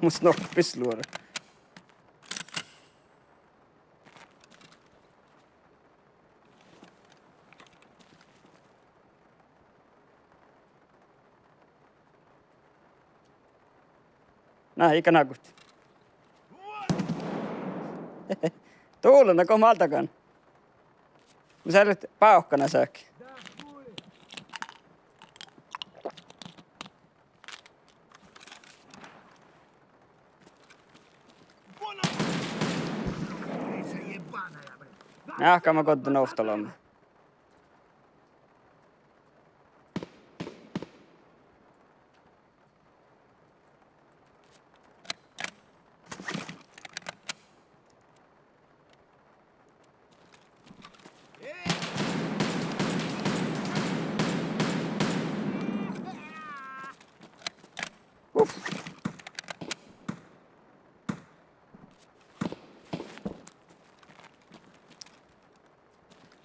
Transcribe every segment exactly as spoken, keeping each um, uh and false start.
Mun snoppis luora. Na, iige nagut. Dullen, na go máldagan. Mun sálen bávkana sákit. Áhkama goddin ovtta lomma. Uf.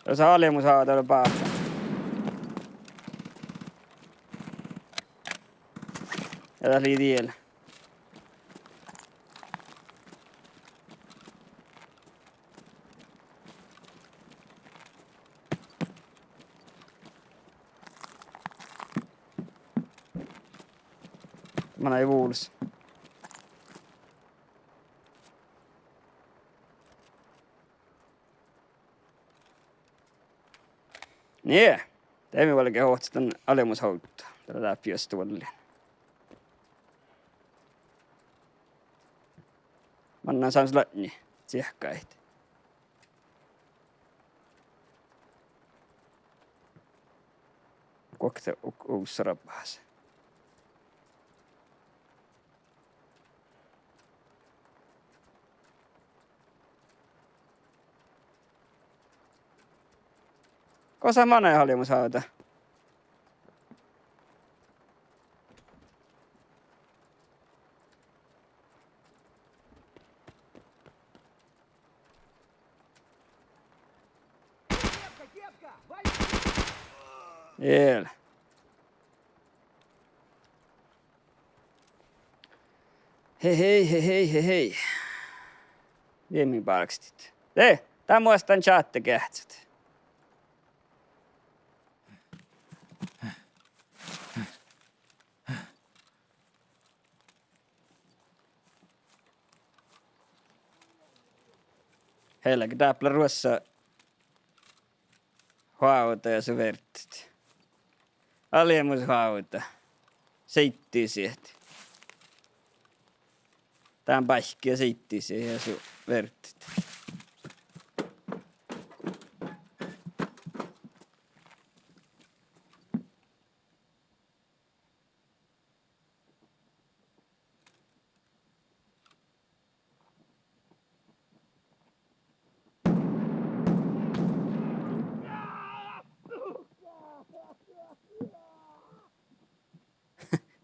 Ja sa lea mu sáhka dál báhcán. Ja dat lei diel. Manai vulos. Nie, de mii vuolgit ohcat dan albmot ovdal, dat lea dáppe juosta vuollin. Mannan sámás latnji ciehkahit. Guokte u-, ussarabahas. Gosa manai albmot ovdal? Iel. Hei, hei, hei, hei, hei, hei. Viimmain bálkestit. De, dá muittán čáhtte geahččat. Helge, dáppe lea ruossá hoavda ja su verddet. Albmot hoavda. Seiddisiet. Dán báikki ja seiddisiet ja su verddet.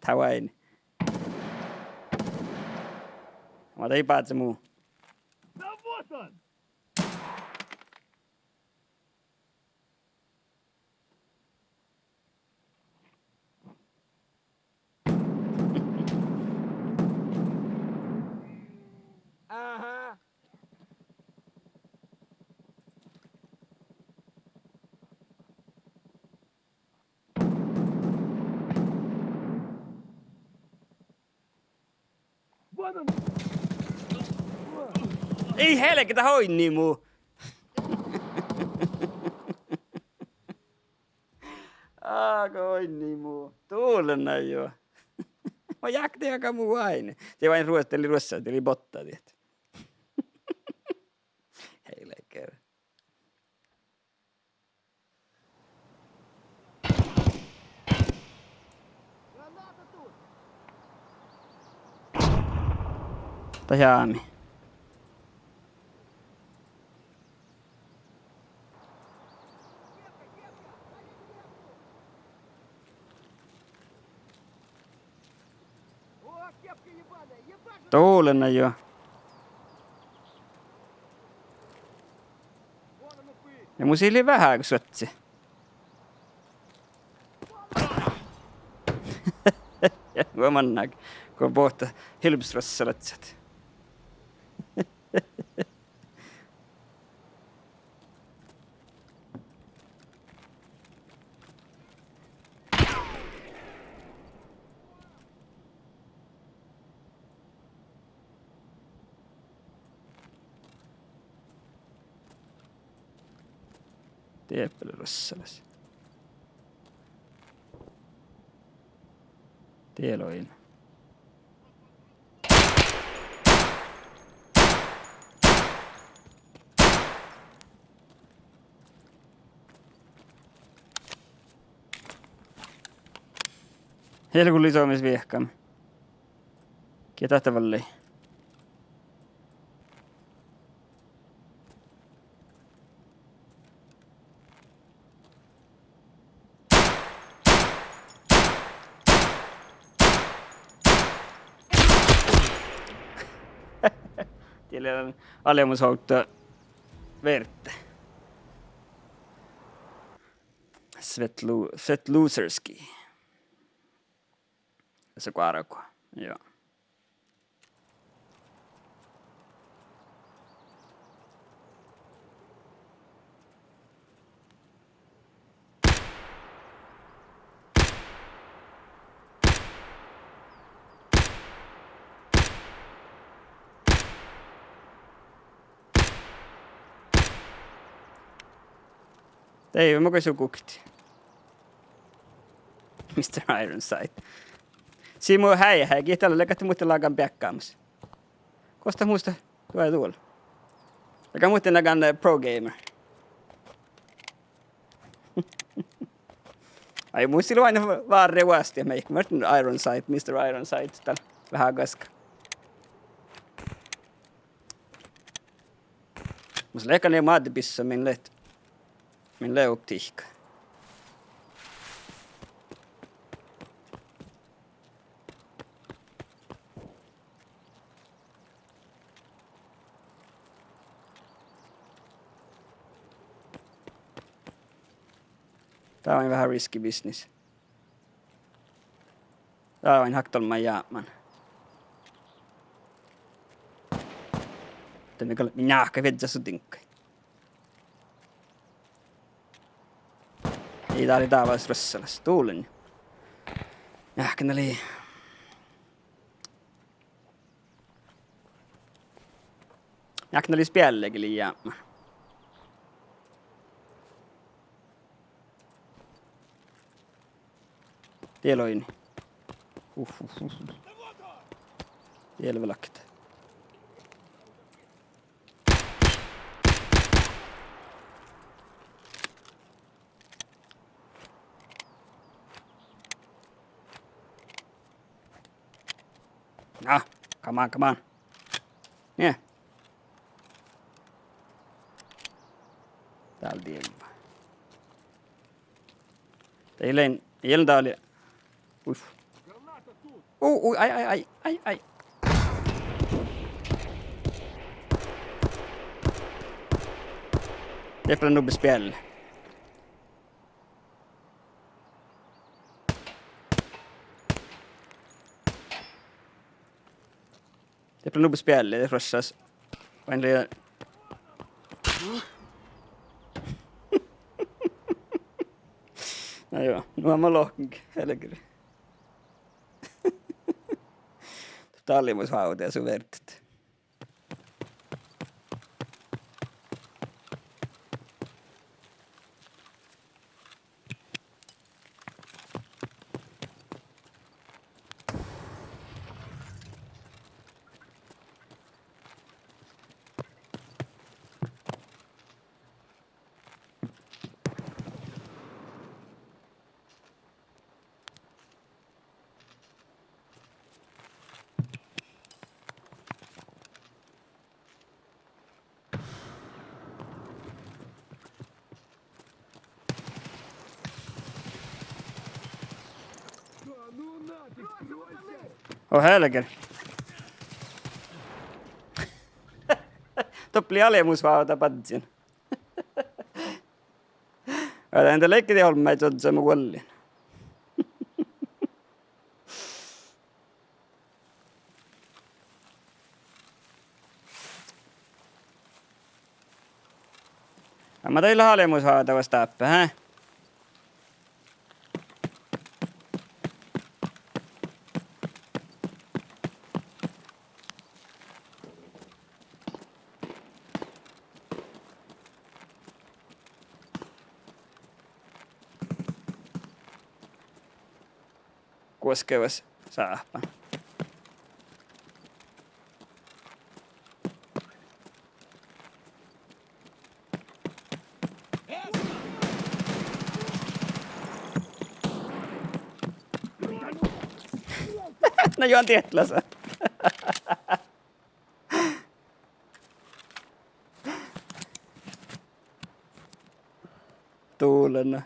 Dat oaidná. Ma dii báhce mu. Aha. Ii helge, dat oidni mu. Áhkku oidni mu. Dullen jo. Ma jáhkán, diehpre mu oaidná. De oaidná ruo-, dat lei ruossá, dat lei botta diet. Helge. Dat jámi. Dullen jo. Ja mun sii lei veahá suohtas. Ja go manná, go bohte hilbes ruossalaččat. Dieppe lea ruossalaš. Die loin. Helgu lei Suomes viehkame. Kieta ahte vallii. Die lea alemus ovtta verte. Svetlu-, Svetluserski. Sa goargo. Joo. Dieđusge mo goit su guokte. Mister Ironside. Sii mu heajet, heajet, gitta lea, galggat muhtin lágan beakkámus. Gos dat mus lea duođai? Galggat muhtin lágan, eh, pro gamer. Ai, mus lea ain várra vuosttaš, mii, Mister Ironside, Mister Ironside, dál veahá gaskka. Mus lea galggan maid bissa min lea, min lea optikka. Dat lea veahá risky business. Dat lea haktalma jápmán. De mii gal, mii njáhkkat viežžat su diŋggaid. Ii, dat lei dávás ruossalaš. Duollá. Njáhkkan lei. Njáhkkan lei speallege lei jápmán. Die loini. Uf, uf, uf. Die lea vel lakket. Na, come on, come on. Nie. Dál dievva. Dál ii lean, ii lean dál. Uf. Uu, uu, ai, ai, ai, ai, ai. Dieppe lea nubbi spealli. Dieppe lea nubbi spealli, de ruossas. Vai lea. Na joo, nu mat lohken, helgeri. Dál lei mus váude su verdet. Ó helger. Doppe lei alemus váude badjin. Ja dan de ledje de olmmái čožža mu guollin. Ja ma dieđán alemusváldá fas dáppe, há? Guoskkevas sáhpán. Na juon dieid lasa. Dulena.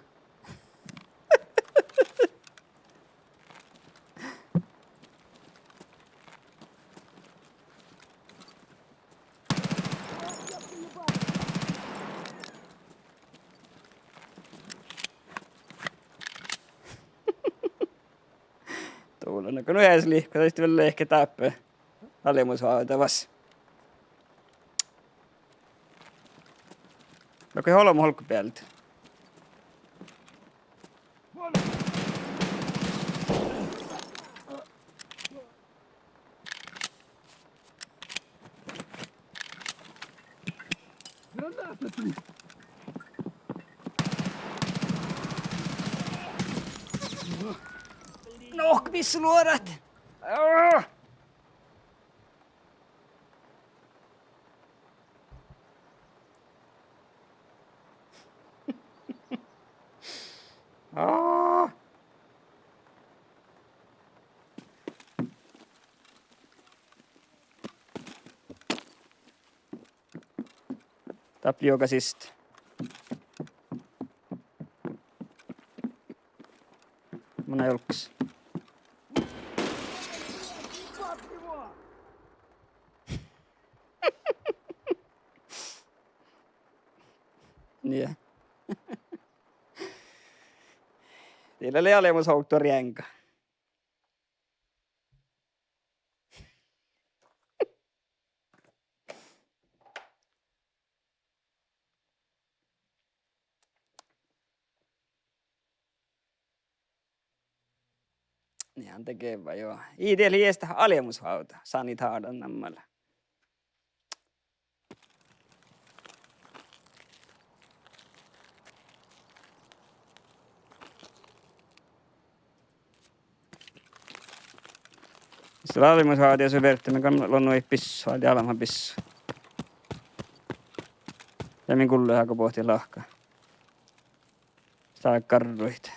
Dulena. Go nu eas lihkus, dat vel ledje dáppe alemusváldá fas. Dohko olbmot olggobealde. Nohka, mis luorat! Aa. Dáppe lei juoga siste. Mun eai olggos. Nie. Dii lea alemus ovtta rienga. Nie, han de gevva, juo. Ii dieđe, ii easta alemusvávdda, sani tádan namma lea. Iste alemusvávddi su fertet, mun gal lon nu ii bissua, de almma bissua. Ja min gulleha go bohtet lahka. Stágarruid.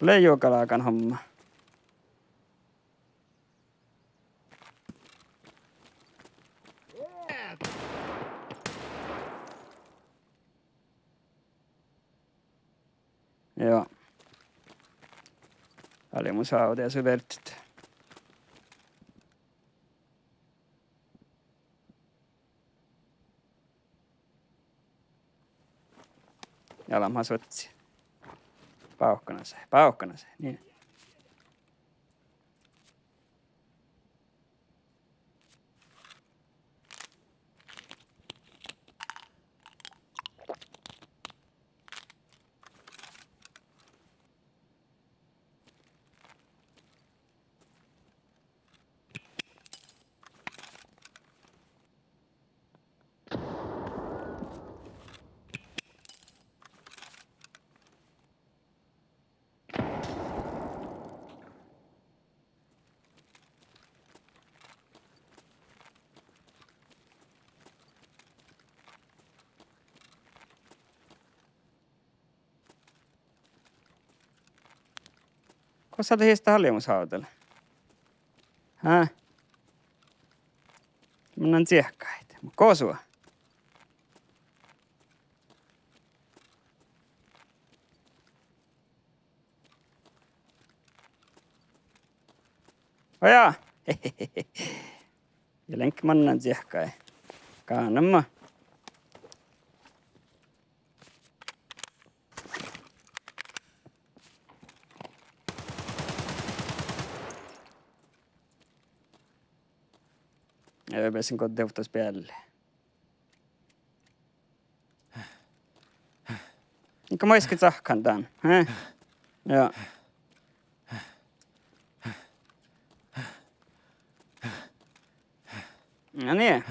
Lei juo galgan homma. Joo. Alemusvávddi su fertet. Ja lea mat suohtas. Bávkkanasai, bávkkanasai, nie. Bassa dat iste hallimus hávdal. Há? Mannan ciehkahit. Mu gosu. Oja. Ja lean mannan ciehkahit. Gánama. Ja bessen go dovddas bealle. Iige maid gal cahkan dan, he? Ja. No nie.